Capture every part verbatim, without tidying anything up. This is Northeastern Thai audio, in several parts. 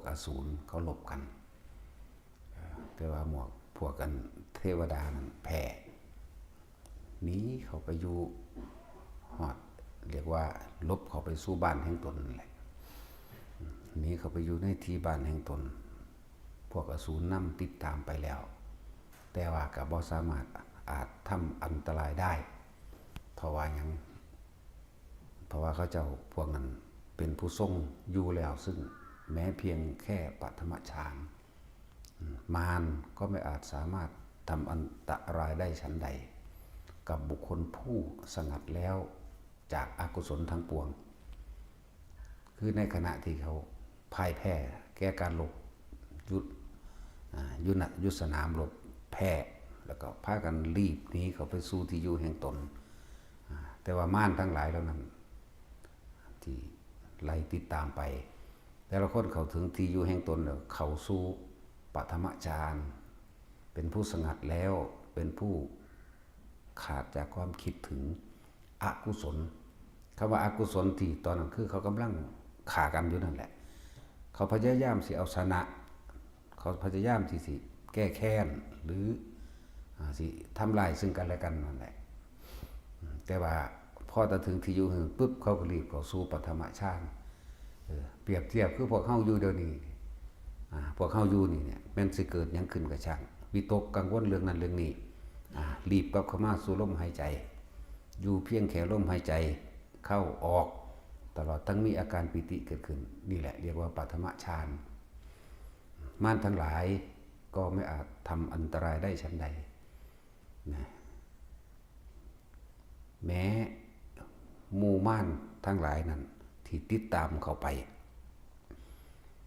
อสูรเขารบกัน เอ่อ แต่ว่าหมวกพวกกันเทวดานั้นแพ้ หนีเข้าไปอยู่ฮอด เรียกว่าหลบเข้าไปสู่บ้านแห่งตนนั่นแหละ หนีเข้าไปอยู่ในที่บ้านแห่งตน พวกอสูรนำติดตามไปแล้ว แต่ว่าก็บ่สามารถอาจทำอันตรายได้ เพราะว่าหยัง เพราะว่าเขาเจ้าพวกนั้นเป็นผู้ทรงอยู่แล้ว ซึ่งแม้เพียงแค่ปฐมฌาน มารก็ไม่อาจสามารถทำอันตรายได้ฉันใด กับบุคคลผู้สงัดแล้วจากอกุศลทั้งปวง คือในขณะที่เขาพ่ายแพ้แก่การรบ ยุทธ อ่า ยุทธนะ ยุทธสนามรบแพ้ แล้วก็พากันรีบหนีเข้าไปสู่ที่อยู่แห่งตน อ่า แต่ว่ามารทั้งหลายเหล่านั้น ที่ไล่ติดตามไป แต่ละคนเข้าถึงที่อยู่แห่งตนแล้ว เข้าสู่ปฐมฌาน เป็นผู้สงัดแล้ว เป็นผู้ขาดจากความคิดถึงอกุศล คำว่าอกุศลที่ตอนนั้นคือเขากำลังฆ่ากันอยู่นั่นแหละ เขาพยายามสิเอาชนะ เขาพยายามที่สิแก้แค้น หรือ อ่า สิทำลายซึ่งกันและกันนั่นแหละ แต่ว่าพอแต่ถึงที่อยู่แห่งปุ๊บ เขาก็รีบเข้าสู่ปฐมฌาน เออ เปรียบเทียบคือพวกเฮาอยู่เดี๋ยวนี้ อ่า พวกเฮาอยู่นี่เนี่ย แม่นสิเกิดหยังขึ้นก็ช่าง วิตกกังวลเรื่องนั้นเรื่องนี้ อ่า รีบกลับเข้ามาสู่ลมหายใจ อยู่เพียงแค่ลมหายใจเข้าออก ตลอดทั้งมีอาการปีติเกิดขึ้น นี่แหละเรียกว่าปฐมฌาน มารทั้งหลายก็ไม่อาจทำอันตรายได้ฉันใด นะ แม้หมู่มารทั้งหลายนั้นที่ติดตามเข้าไป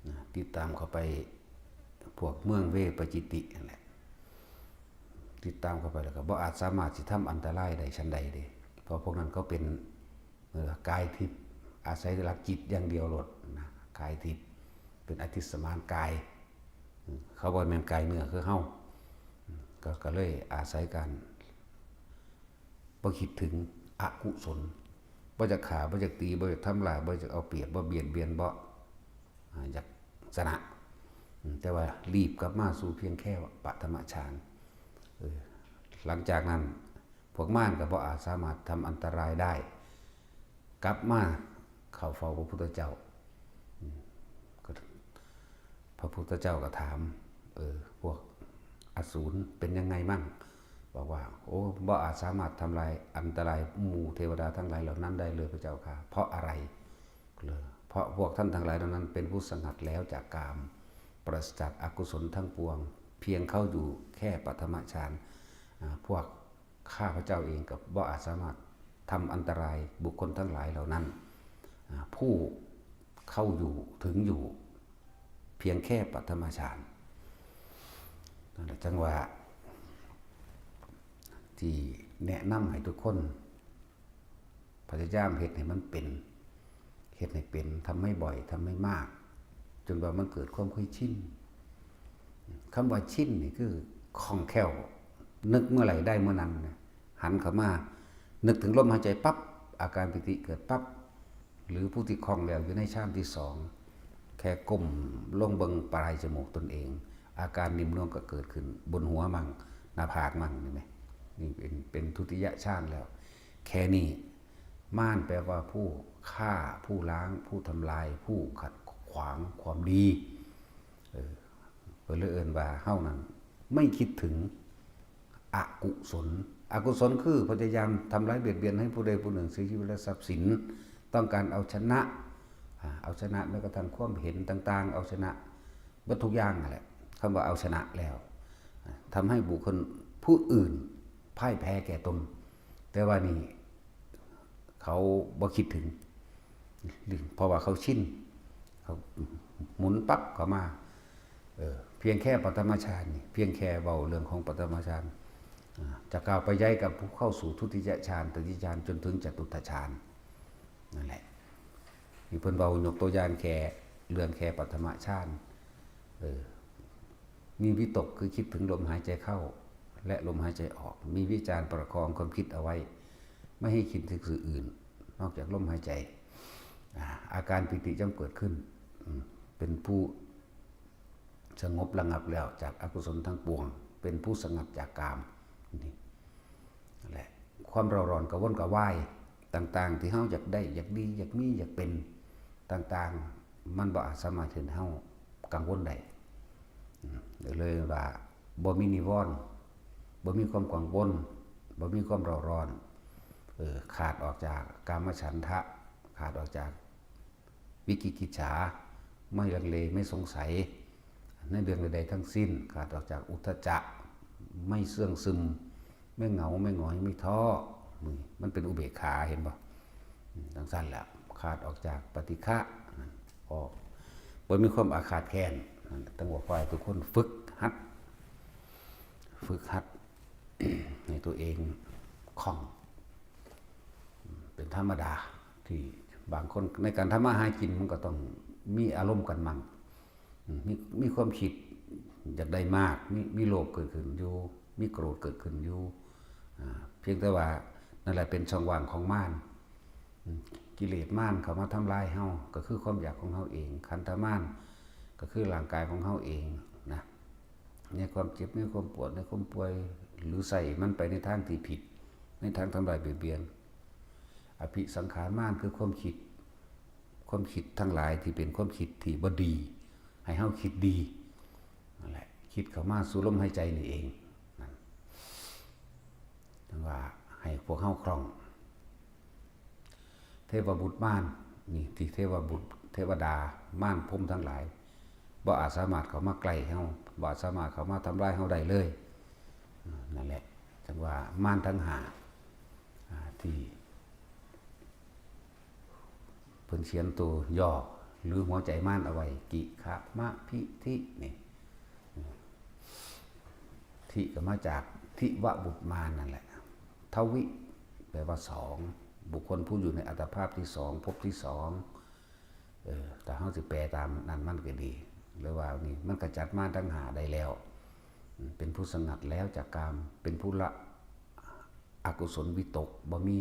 นะ ติดตามเข้าไปพวกเมืองเวปจิตินั่นแหละ ติดตามเข้าไปแล้วก็บ่อาจสามารถสิทำอันตรายได้ฉันใดเด้ เพราะพวกนั้นเขาเป็น เอ่อ กายทิพย์ อาศัยหลักจิตอย่างเดียวโลดนะ กายทิพย์ เป็นอธิสมานกาย อืม เขาบ่แม่นกายเนื้อคือเฮา อืม ก็ ก็เลยอาศัยการบ่คิดถึงอกุศล บ่อยากฆ่า บ่อยากตี บ่อยากทำลาย บ่อยากเอาเปรียบ บ่เบียดเบียน บ่ อ่า อยากชนะ อืม แต่ว่ารีบกลับมาสู่เพียงแค่ปฐมฌาน เออ หลังจากนั้น พวกมารก็บ่อาจสามารถทำอันตรายได้ กลับมาเข้าเฝ้าพระพุทธเจ้า อืม ก็ พระพุทธเจ้าก็ถาม เออ พวกอสูรเป็นยังไงมั่ง บอกว่า โอ้ บ่อาจสามารถทำลายอันตรายหมู่เทวดาทั้งหลายเหล่านั้นได้เลยพระเจ้าค่ะ เพราะอะไร เลย เพราะพวกท่านทั้งหลายเหล่านั้นเป็นผู้สงัดแล้วจากกาม ปราศจากอกุศลทั้งปวง เพียงเข้าอยู่แค่ปฐมฌาน อ่า พวกข้าพเจ้าเองก็บ่อาจสามารถทำอันตรายบุคคลทั้งหลายเหล่านั้น อ่า ผู้เข้าอยู่ถึงอยู่ เพียงแค่ปฐมฌาน นั่นแหละจังว่า ที่แนะนำให้ทุกคน พยายามเฮ็ดให้มันเป็น เฮ็ดให้เป็น ทำให้บ่อย ทำให้มาก จนว่ามันเกิดความเคยชิน คำว่าชินนี่คือคล่องแคล่ว นึกเมื่อไหร่ได้เมื่อนั้นนะ หันเข้ามา นึกถึงลมหายใจปั๊บ อาการปีติเกิดปั๊บ หรือผู้ที่คล่องแล้วอยู่ในฌานที่สอง แค่ก้มลงเบิ่งปลายจมูกตนเอง อาการนิ่มนวลก็เกิดขึ้นบนหัวมั่ง หน้าผากมั่ง นี่ไหม นี่เป็น เป็นทุติยฌานแล้ว แค่นี้ มารแปลว่าผู้ฆ่า ผู้ล้าง ผู้ทำลาย ผู้ขัดขวางความดี เออ เพิ่นเลยเอิ้นว่าเฮานั้นไม่คิดถึงอกุศล อกุศลคือพยายามทำร้ายเบียดเบียนให้ผู้ใดผู้หนึ่งเสียชีวิตและทรัพย์สิน ต้องการเอาชนะ อ่า เอาชนะแม้กระทั่งความเห็นต่างๆ เอาชนะเบิดทุกอย่างนั่นแหละ คำว่าเอาชนะแล้ว อ่า ทำให้บุคคลผู้อื่นพ่ายแพ้แก่ตน แต่ว่านี่ เขาบ่คิดถึง เพราะว่าเขาชิน เขาหมุนปั๊บเข้ามา เออ เพียงแค่ปฐมฌานนี่ เพียงแค่เว้าเรื่องของปฐมฌาน อ่า จะก้าวไปย้ายกับผู้เข้าสู่ทุติยฌาน ตติยฌาน จนถึงจตุตถฌาน นั่นแหละ นี่เพิ่นเว้ายกตัวอย่างแค่เรื่องแค่ปฐมฌาน เออ มีวิตกคือคิดถึงลมหายใจเข้า และลมหายใจออก มีวิจารประคองความคิดเอาไว้ ไม่ให้คิดถึงสิ่งอื่น นอกจากลมหายใจ อ่า อาการปีติย่อมเกิดขึ้น อืม เป็นผู้ สงบระงับแล้วจากอกุศลทั้งปวง เป็นผู้สงัดจากกาม นี่แหละ ความเร่าร้อนกระวนกระวายต่างๆ ที่เฮาอยากได้ อยากดี อยากมี อยากเป็นต่างๆ มันบ่อาจสามารถเฮ็ดให้เฮากังวลได้ อืม เลยว่าบ่มีนิวรณ์ บ่มีความกังวล บ่มีความเร่าร้อน เออ ขาดออกจากกามฉันทะ ขาดออกจากวิจิกิจฉา ไม่ลังเล ไม่สงสัย ในเรื่องใดๆทั้งสิ้น ขาดออกจากอุทธัจจะ ไม่เสื่องซึม ไม่เหงา ไม่หงอย ไม่ท้อ นี่มันเป็นอุเบกขา เห็นบ่ อืม จั่งซั่นแหละ ขาดออกจากปฏิฆะ ออก บ่มีความอาฆาตแค้น นั่นแหละ ต้องบอกว่าทุกคนฝึกหัด ฝึกหัด ให้ตัวเองคล่อง เป็นธรรมดา ที่บางคนในการทำมาหากินมันก็ต้องมีอารมณ์กันมั่ง อืม มี มีความคิดอยากได้มาก มี มีโลภเกิดขึ้นอยู่ มีโกรธเกิดขึ้นอยู่ อ่า เพียงแต่ว่านั่นแหละเป็นช่องว่างของมาร อืม กิเลสมารเข้ามาทำลายเฮา ก็คือความอยากของเฮาเอง ขันธมารก็คือร่างกายของเฮาเองนะ ในความเจ็บ ในความปวด ในความป่วย หรือใส่มันไปในทางที่ผิด ในทางทำลายเบียดเบียน อภิสังขารมารคือความคิด ความคิดทั้งหลายที่เป็นความคิดที่บ่ดี ให้เฮาคิดดี นั่นแหละ คิดเข้ามาสู่ลมหายใจนี่เอง นั่น จั่งว่าให้พวกเฮาคล่อง เทวบุตรมาร นี่ที่เทวบุตร เทวดามารพรหมทั้งหลาย บ่อาจสามารถเข้ามาใกล้เฮา บ่อาจสามารถเข้ามาทำลายเฮาได้เลย อ่า นั่นแหละ จั่งว่ามารทั้งห้า อ่า ที่ เพิ่นเขียนตัวย่อ หรือหัวใจมารเอาไว้ กิขะมะพิธิ นี่ ทิก็มาจากทิวบุตรมารนั่นแหละ ทวิ แปลว่าสอง บุคคลผู้อยู่ในอัตภาพที่สอง ภพที่สอง เออ แต่เฮาสิแปลตามนั้นมันก็ดี หรือว่านี่มันขจัดมารทั้งห้าได้แล้ว อืม เป็นผู้สงัดแล้วจากกาม เป็นผู้ละอกุศลวิตกบ่มี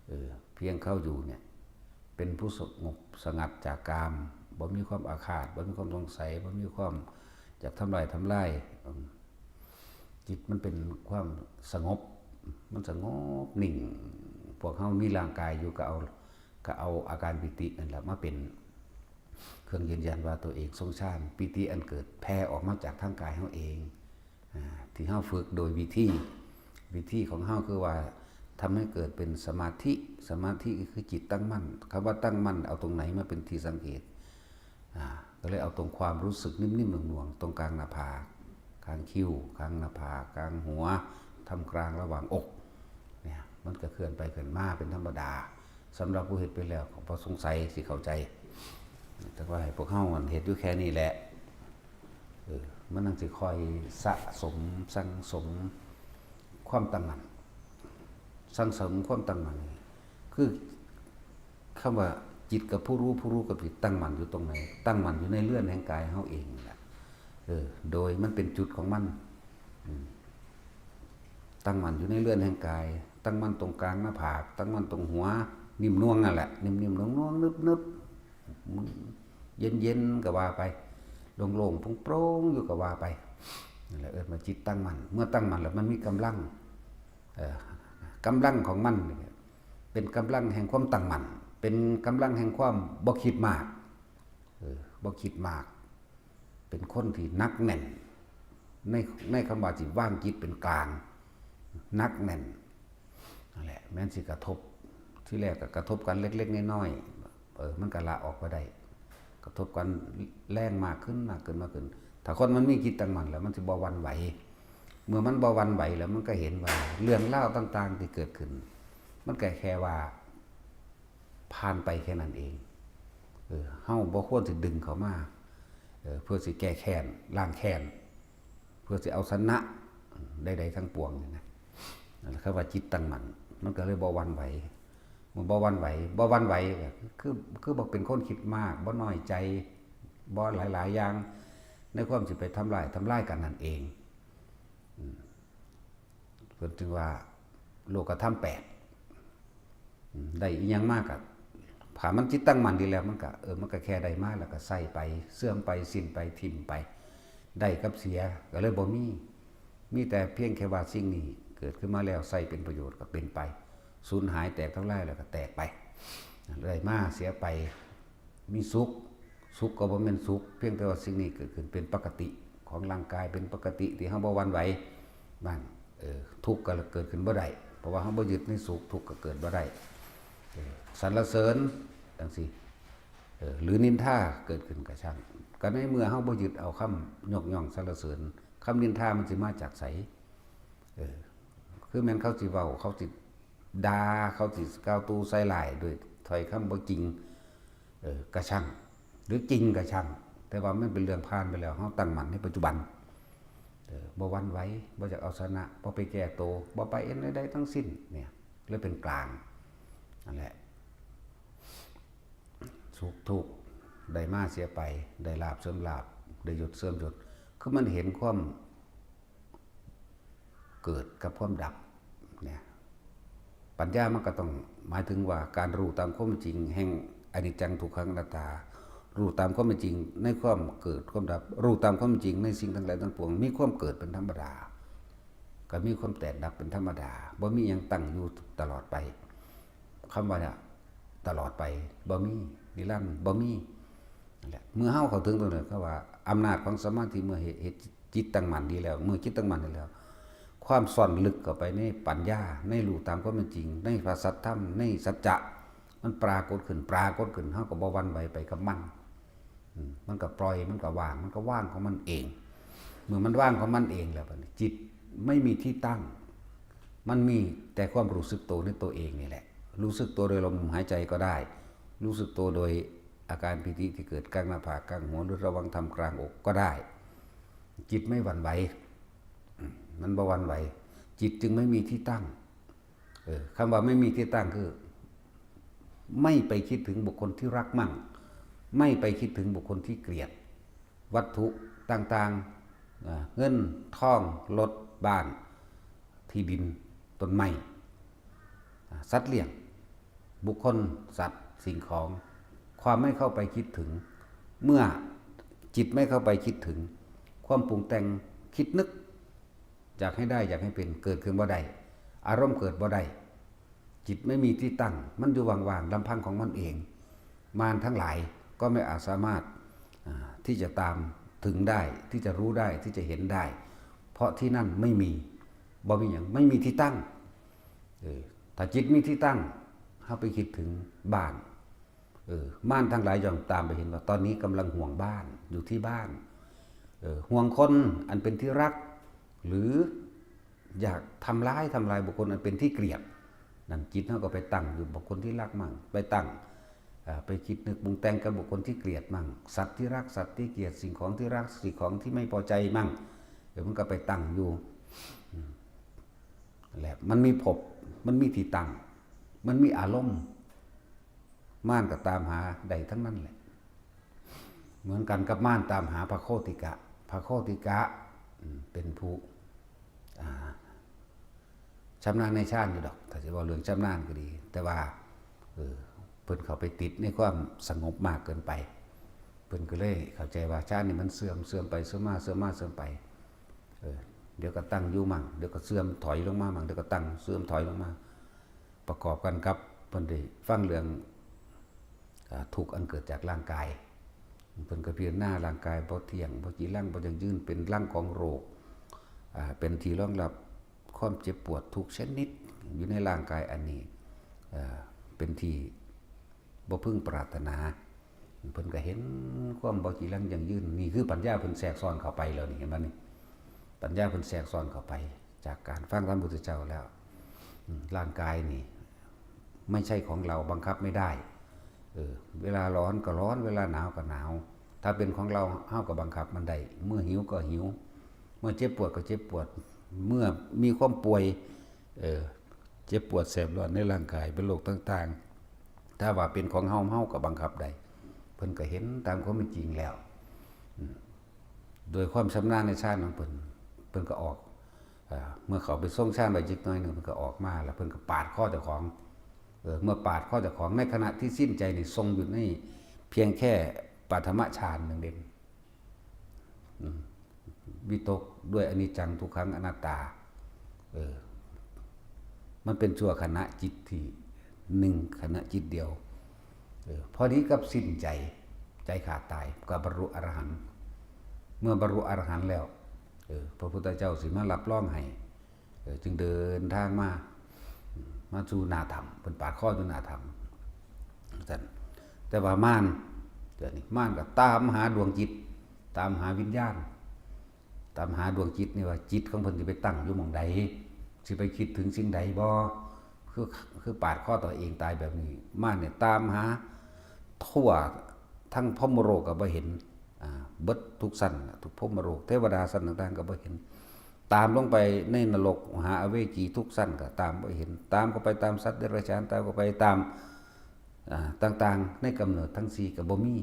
เออ เพียงเข้าอยู่เนี่ย เป็นผู้สงบสงัดจากกาม บ่มีความอาฆาต บ่มีความสงสัย บ่มีความอยากทำลาย ทำลาย อืม จิตมันเป็นความสงบ มันสงบนิ่ง พวกเฮามีร่างกายอยู่ก็เอา ก็เอาอาการปีตินั่นแหละมาเป็นเครื่องยืนยันว่าตัวเองทรงฌาน ปีติอันเกิดแผ่ออกมาจากทางกายเฮาเอง อ่า ที่เฮาฝึกโดยวิธี วิธีของเฮาคือว่าทำให้เกิดเป็นสมาธิ สมาธิก็คือจิตตั้งมั่น คำว่าตั้งมั่นเอาตรงไหนมาเป็นที่สังเกต อ่า ก็เลยเอาตรงความรู้สึกนิ่มๆ หน่วงๆ ตรงกลางหน้าผาก กลางคิ้ว กลางหน้าผาก กลางหัว ท่ามกลางระหว่างอก เนี่ย มันก็เคลื่อนไปเคลื่อนมาเป็นธรรมดา สำหรับผู้เฮ็ดไปแล้วก็บ่สงสัยสิเข้าใจ แต่ว่าให้พวกเฮามันเฮ็ดอยู่แค่นี้แหละ เออ มันจั่งสิค่อยสะสมสั่งสมความตั้งมั่น สั่งสมความตั้งมั่นนี่ คือคำว่าจิตกับผู้รู้ ผู้รู้กับจิตตั้งมั่นอยู่ตรงไหน ตั้งมั่นอยู่ในเรือนแห่งกายเฮาเองนี่แหละ เออ โดยมันเป็นจุดของมัน อืม ตั้งมั่นอยู่ในเรือนแห่งกาย ตั้งมั่นตรงกลางหน้าผาก ตั้งมั่นตรงหัว นิ่มนวลนั่นแหละ นิ่มๆ นวลๆ นึบๆ เย็นๆ ก็ว่าไป โล่งๆ โปร่งๆ อยู่ก็ว่าไป นั่นแหละเอิ้นว่าจิตตั้งมั่น เมื่อตั้งมั่นแล้วมันมีกำลัง เอ่อ กำลังของมันเนี่ยเป็นกำลังแห่งความตั้งมั่น เป็นกำลังแห่งความบ่คิดมาก เออ บ่คิดมาก เป็นคนที่หนักแน่น ใน ในคำว่าสิวางจิตเป็นกลาง หนักแน่น นั่นแหละ แม้นสิกระทบ ที่แรกก็กระทบกันเล็กๆ น้อยๆ เออ มันก็ละออกไปได้ กระทบกันแรงมากขึ้น มากขึ้น มากขึ้น ถ้าคนมันมีจิตตั้งมั่นแล้ว มันสิบ่หวั่นไหว เมื่อมันบ่หวั่นไหวแล้ว มันก็เห็นว่าเรื่องราวต่างๆ ที่เกิดขึ้น มันก็แค่ว่าผ่านไปแค่นั้นเอง เออ เฮาบ่ควรสิดึงเข้ามา เออ เพื่อสิแก้แค้น ล้างแค้น เพื่อสิเอาชนะใดๆ ทั้งปวงนี่นะ นั่นแหละ คำว่าจิตตั้งมั่น มันก็เลยบ่หวั่นไหว มันบ่หวั่นไหว บ่หวั่นไหวก็คือ คือบ่เป็นคนคิดมาก บ่น้อยใจ บ่หลายๆ อย่าง ในความสิไปทำลาย ทำลายกันนั่นเอง อืม เพิ่นจึงว่าโลกธรรมแปด อืม ได้อิหยังมาก็ ถ้ามันจิตตั้งมั่นดีแล้ว มันก็ เออ มันก็แค่ได้มาแล้วก็ใส่ไป เสื่อมไป สิ้นไป ถิ่มไป ได้กับเสียก็เลยบ่มี มีแต่เพียงแค่ว่าสิ่งนี้เกิดขึ้นมาแล้วใช้เป็นประโยชน์ก็เป็นไป สูญหายแตกทำลายแล้วก็แตกไป ได้มาเสียไป มีสุข สุขก็บ่แม่นสุข เพียงแต่ว่าสิ่งนี้เกิดขึ้นเป็นปกติของร่างกาย เป็นปกติที่เฮาบ่หวั่นไหว นั่น เออ ทุกข์ก็เกิดขึ้นบ่ได้ เพราะว่าเฮาบ่ยึดในสุข ทุกข์ก็เกิดบ่ได้ เออ สรรเสริญจังซี่ เออ หรือนินทาเกิดขึ้นก็ช่าง ก็ในเมื่อเฮาบ่ยึดเอาคำยกย่องสรรเสริญ คำนินทามันสิมาจากไส เออ คือแม่นเขาสิเว้า เขาสิด่า เขาสิกล่าวตู่ใส่ร้ายด้วยถ้อยคำบ่จริง เออ ก็ช่าง หรือจริงก็ช่าง แต่ว่ามันเป็นเรื่องผ่านไปแล้ว เฮาตั้งมั่นในปัจจุบัน เออ บ่หวั่นไหว บ่อยากเอาชนะ บ่ไปแก้โต บ่ไปเอ็นใดๆทั้งสิ้น เนี่ย เลยเป็นกลาง นั่นแหละ สุขทุกข์ ได้มาเสียไป ได้ลาภเสื่อมลาภ ได้ยศเสื่อมยศ คือมันเห็นความเกิดกับความดับ เนี่ย ปัญญามันก็ต้องหมายถึงว่าการรู้ตามความจริงแห่งอนิจจังทุกขังอนัตตา รู้ตามความเป็นจริงในความเกิดความดับ รู้ตามความจริงในสิ่งทั้งหลายทั้งปวง มีความเกิดเป็นธรรมดา ก็มีความแตกดับเป็นธรรมดา บ่มีหยังตั้งอยู่ตลอดไป คำว่าเนี่ยตลอดไป บ่มี นิรันดร์ บ่มี นั่นแหละ เมื่อเฮาเข้าถึงตรงนั้น เขาว่าอำนาจของสมาธิเมื่อเหตุ เหตุจิตตั้งมั่นดีแล้ว เมื่อจิตตั้งมั่นดีแล้ว ความซ่อนลึกเข้าไปในปัญญา ในรู้ตามความเป็นจริง ในพระสัทธรรม ในสัจจะ มันปรากฏขึ้น ปรากฏขึ้น เฮาก็บ่หวั่นไหวไปกับมัน อืม มันก็ปล่อย มันก็ว่าง มันก็ว่างของมันเอง เมื่อมันว่างของมันเองแล้วบัดนี้จิตไม่มีที่ตั้ง มันมีแต่ความรู้สึกตัวในตัวเองนี่แหละ รู้สึกตัวโดยลมหายใจก็ได้ รู้สึกตัวโดยอาการปีติที่เกิดกลางหน้าผาก กลางหัว หรือระหว่างท่ามกลางอกก็ได้ จิตไม่หวั่นไหว อืม มันบ่หวั่นไหว จิตจึงไม่มีที่ตั้ง เออ คำว่าไม่มีที่ตั้งคือ ไม่ไปคิดถึงบุคคลที่รักมั่ง ไม่ไปคิดถึงบุคคลที่เกลียด วัตถุต่างๆ อ่า เงิน ทอง รถ บ้าน ที่ดิน ต้นไม้ อ่า สัตว์เลี้ยง บุคคล สัตว์ สิ่งของ ความไม่เข้าไปคิดถึง เมื่อจิตไม่เข้าไปคิดถึง ความปรุงแต่ง คิดนึก อยากให้ได้ อยากให้เป็น เกิดขึ้นบ่ได้ อารมณ์เกิดบ่ได้ จิตไม่มีที่ตั้ง มันอยู่ว่างๆ ลำพังของมันเอง มารทั้งหลายก็ไม่อาจสามารถ อ่า ที่จะตามถึงได้ ที่จะรู้ได้ ที่จะเห็นได้ เพราะที่นั่นไม่มี บ่มีหยัง ไม่มีที่ตั้ง เออ ถ้าจิตมีที่ตั้ง เฮาไปคิดถึงบ้าน เออ มารทั้งหลายย่อมตามไปเห็นว่าตอนนี้กำลังห่วงบ้าน อยู่ที่บ้าน เออ ห่วงคนอันเป็นที่รัก หรืออยากทำร้าย ทำลายบุคคลอันเป็นที่เกลียด นั่นจิตเฮาก็ไปตั้งอยู่บุคคลที่รักมั่ง ไปตั้ง อ่า ไปคิดนึกปรุงแต่งกับบุคคลที่เกลียดมั่ง สัตว์ที่รัก สัตว์ที่เกลียด สิ่งของที่รัก สิ่งของที่ไม่พอใจมั่ง เดี๋ยวมันก็ไปตั้งอยู่ อืม นั่นแหละ มันมีภพ มันมีที่ตั้ง มันมีอารมณ์ มารก็ตามหาได้ทั้งนั้นแหละ เหมือนกันกับมารตามหาพระโคติกะ พระโคติกะ อืม เป็นผู้ อ่า ชำนาญในฌานอยู่ดอก ถ้าสิเว้าเรื่องชำนาญก็ดี แต่ว่า เออ เพิ่นเข้าไปติดในความสงบมากเกินไป เพิ่นก็เลยเข้าใจว่าฌานนี่มันเสื่อม เสื่อมไป เสื่อมมา เสื่อมมา เสื่อมไป เออ เดี๋ยวก็ตั้งอยู่มั่ง เดี๋ยวก็เสื่อมถอยลงมามั่ง เดี๋ยวก็ตั้ง เสื่อมถอยลงมา ประกอบกันกับเพิ่นได้ฟังเรื่อง อ่า ทุกข์อันเกิดจากร่างกาย เพิ่นก็พิจารณาร่างกายบ่เที่ยง บ่จีรัง บ่ยั่งยืน เป็นรังของโรค อ่า เป็นที่รองรับความเจ็บปวดทุกชนิด อยู่ในร่างกายอันนี้ เอ่อ เป็นที่บ่พึงปรารถนา เพิ่นก็เห็นความบ่จีรังยั่งยืน นี่คือปัญญาเพิ่นแทรกซ้อนเข้าไปแล้วนี่ เห็นบ่นี่ ปัญญาเพิ่นแทรกซ้อนเข้าไป จากการฟังธรรมพุทธเจ้าแล้ว อืม ร่างกายนี่ ไม่ใช่ของเรา บังคับไม่ได้ เออ เวลาร้อนก็ร้อน เวลาหนาวก็หนาว ถ้าเป็นของเรา เฮาก็บังคับมันได้ เมื่อหิวก็หิว เมื่อเจ็บปวดก็เจ็บปวด เมื่อมีความป่วย เออ เจ็บปวดแสบร้อนในร่างกาย เป็นโรคต่างๆ ถ้าว่าเป็นของเฮา เฮาก็บังคับได้ เพิ่นก็เห็นตามความเป็นจริงแล้ว อืม โดยความชำนาญในฌานของเพิ่น เพิ่นก็ออก อ่า เมื่อเข้าไปทรงฌานไว้จักหน่อยหนึ่ง เพิ่นก็ออกมา แล้วเพิ่นก็ปาดคอเจ้าของ เออ เมื่อปาดคอเจ้าของ ในขณะที่สิ้นใจนี่ทรงอยู่ในเพียงแค่ปฐมฌานหนึ่งเด่น อืม วิตกด้วยอนิจจังทุกขังอนัตตา เออ มันเป็นชั่วขณะจิตที่หนึ่งขณะจิตเดียว เออ พอดีกับสิ้นใจ ใจขาดตาย ก็บรรลุอรหันต์ เมื่อบรรลุอรหันต์แล้ว เออ พระพุทธเจ้าสิมารับรองให้ เออ จึงเดินทางมา มาสู่หน้าถ้ำ เพิ่นปาดคออยู่หน้าถ้ำ ซั่น แต่ว่ามาร เดี๋ยวนี้มารก็ตามหาดวงจิต ตามหาวิญญาณ ตามหาดวงจิตนี่ว่าจิตของเพิ่นสิไปตั้งอยู่หม่องใด สิไปคิดถึงสิ่งใดบ่ คือ คือปาดคอตัวเองตายแบบนี้ มารเนี่ยตามหาทั่วทั้งพรหมโลกก็บ่เห็น อ่า เบิดทุกชั้นน่ะ ทุกพรหมโลก เทวดาชั้นต่างๆก็บ่เห็น ตามลงไปในนรก หาอเวจีทุกชั้นก็ตามบ่เห็น ตามเข้าไปตามสัตว์เดรัจฉาน ตามเข้าไปตาม อ่า ต่างๆ ในกำเนิดทั้งสี่ก็บ่มี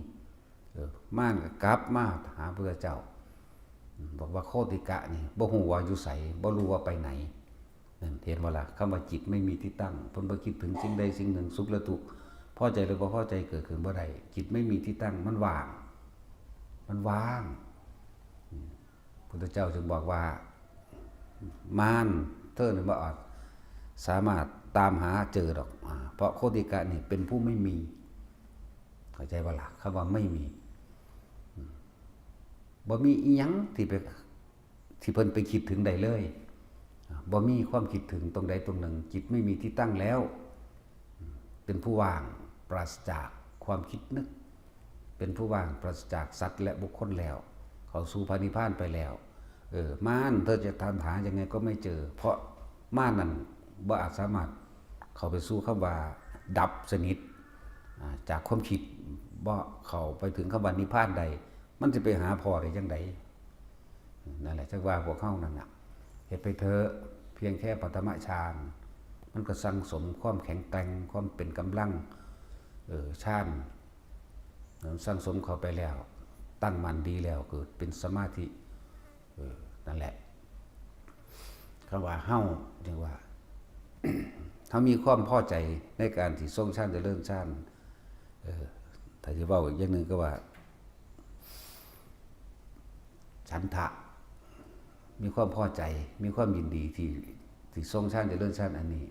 เออ มารก็กลับมาหาพุทธเจ้า บอกว่าโคติกะนี่บ่ฮู้ว่าอยู่ไส บ่รู้ว่าไปไหน นั่น เห็นบ่ล่ะ คำว่าจิตไม่มีที่ตั้ง เพิ่นบ่คิดถึงสิ่งใดสิ่งหนึ่ง สุขและทุกข์ พอใจหรือบ่พอใจเกิดขึ้นบ่ได้ จิตไม่มีที่ตั้ง มันว่าง มันว่าง อืม พุทธเจ้าจึงบอกว่า มาร เธอนี่บ่อาจสามารถตามหาเจอดอก อ่า เพราะโคติกะนี่เป็นผู้ไม่มี เข้าใจบ่ล่ะ คำว่าไม่มี อืม บ่มีอิหยังที่ไป ที่เพิ่นไปคิดถึงได้เลย อ่า บ่มีความคิดถึงตรงใดตรงหนึ่ง จิตไม่มีที่ตั้งแล้ว อืม เป็นผู้ว่างปราศจากความคิดนึก เป็นผู้ว่างปราศจากสัตว์และบุคคลแล้ว เข้าสู่พระนิพพานไปแล้ว เออ มาร เธอจะตามหายังไงก็ไม่เจอ เพราะมารนั่นบ่อาจสามารถเข้าไปสู่คำว่าดับสนิท อ่า จากความคิด บ่เข้าไปถึงคำว่านิพพานได้ มันสิไปหาพ้อได้จั่งใด นั่นแหละ จักว่าพวกเฮานั่นน่ะ เฮ็ดไปเถอะ เพียงแค่ปฐมฌาน มันก็สั่งสมความแข็งแกร่ง ความเป็นกำลัง เออ ฌาน สั่งสมเข้าไปแล้ว ตั้งมั่นดีแล้ว เกิดเป็นสมาธิ เออ นั่นแหละ คำว่าเฮา เรียกว่า เฮามีความพอใจในการที่ทรงฌานเจริญฌาน เออ ถ้าสิเว้าอีกอย่างหนึ่งก็ว่า ฉันทะ มีความพอใจ มีความยินดีที่ ที่ทรงฌานเจริญฌานอันนี้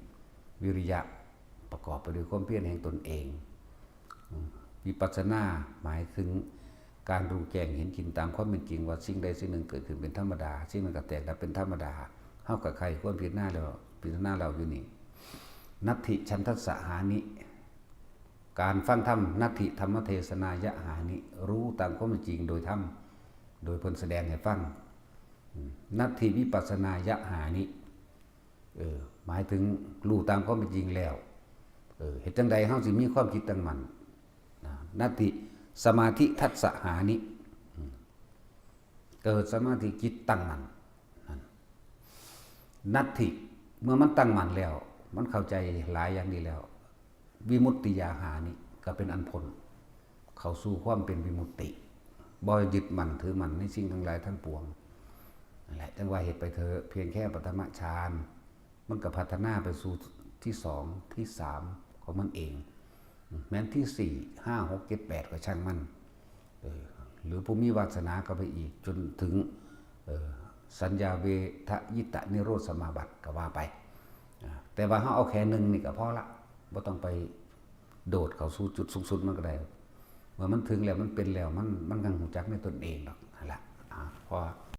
วิริยะ ประกอบไปด้วยความเพียรแห่งตนเอง อืม วิปัสสนาหมายถึงการรู้แจ้งเห็นจริงตามความเป็นจริงว่าสิ่งใดสิ่งหนึ่งเกิดขึ้นเป็นธรรมดา สิ่งนั้นก็แตกดับเป็นธรรมดา เฮาก็ใคร่ควรพิจารณาแล้ว พิจารณาแล้วอยู่นี่ นัตถิฉันทัสสะหานิ การฟังธรรม นัตถิธรรมเทศนายะหานิ รู้ตามความเป็นจริงโดยธรรม โดยเพิ่นแสดงให้ฟัง อืม นัตถิวิปัสสนายะหานิ เออ หมายถึงรู้ตามความเป็นจริงแล้ว เออ เฮ็ดจั่งใดเฮาสิมีความคิดตั้งมั่น นะ นัตถิสมาธิทัสสะหานิ อืม เกิดสมาธิจิตตั้งมั่น นั่น นัตถิ เมื่อมันตั้งมั่นแล้ว มันเข้าใจหลายอย่างดีแล้ว วิมุตติยาหานิ ก็เป็นอันพ้น เข้าสู่ความเป็นวิมุตติ บ่ยึดมั่นถือมั่นในสิ่งทั้งหลายทั้งปวง นั่นแหละ จั่งว่าเฮ็ดไปเถอะ เพียงแค่ปฐมฌาน มันก็พัฒนาไปสู่ที่สอง ที่สาม ของมันเอง แม้นที่สี่ ห้า หก เจ็ด แปด ก็ช่างมัน เออ หรือผู้มีวาสนาก็ไปอีกจนถึง เออ สัญญาเวทยิตนิโรธสมาบัติก็ว่าไป อ่า แต่ว่าเฮาเอาแค่หนึ่งนี่ก็พอละ บ่ต้องไปโดดเข้าสู่จุดสูงสุดมันก็ได้ เมื่อมันถึงแล้วมันเป็นแล้ว มัน มันก็ฮู้จักในตนเองดอก